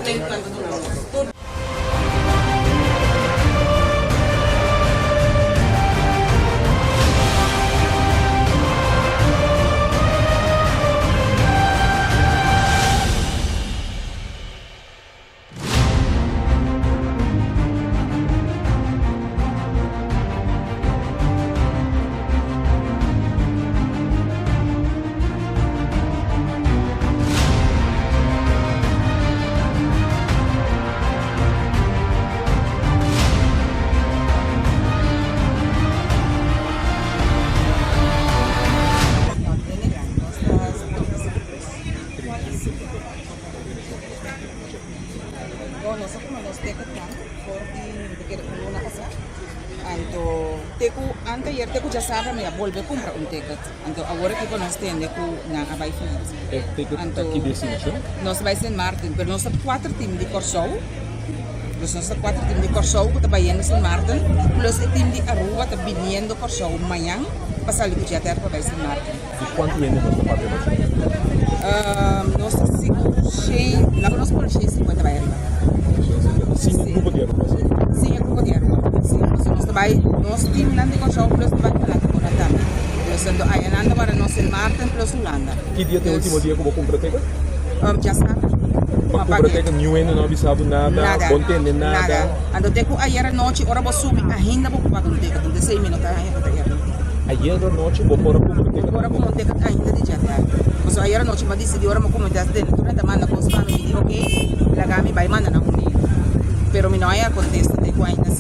link nan ta duna nos. Tur. Bo nos a tuma nos ticketnan for di mi ta kere un luna pasá. Anto te ku anteayer te ku djasabra mi a bolbe kumpra un ticket. Anto awor aki ku nos tende ku nan a bai failliet. E ticket ta Anto ki destinashon? nos ta bai Sint Maarten, pero nos ta kuater team di Kòrsou. Dus nos ta kuater team di Kòrsou ku ta bayendo Sint Maarten plus e team di Aruba ta biniendo Kòrsou mañan pa sali ku Jet Air pa bai Sint Maarten. Di kuantu hende nos ta papia pa esaki? Nos ta sigur shen, laga nos pone shen sinkuenta bai ariba. Shen sinkuenta, sin e Sí. grupo di Aruba, sí? Sin e grupo di Aruba, sí. Pasobra nos ta bai, nos teamnan di Kòrsou plus ta bai fanátikonan tambe. Dus anto ayanan ta wara nos Sint Maarten plus Hulanda. Ki dia ta e Dus, último dia ku bo kumpra ticket? djasabra. Bo Ma kumpra pag'é. ticket, niun hende no a bisa bo nada, Nada, bo no tende nada. nada. Anto te ku ayer anochi ora bo subi ainda bo por paga un ticket, entonces esei mi no ta haña ku ta error. Ayer anochi bo por a kumpra un ticket Bo por a kumpra un ticket ainda di djater. Pasobra ayer anochi mi a disidi ora mi a kuminta tende tur hende a manda kos pa mi, mi di ok, laga mi bai manda nan un mail. Pero mi no a haña kontesta te ku ainda.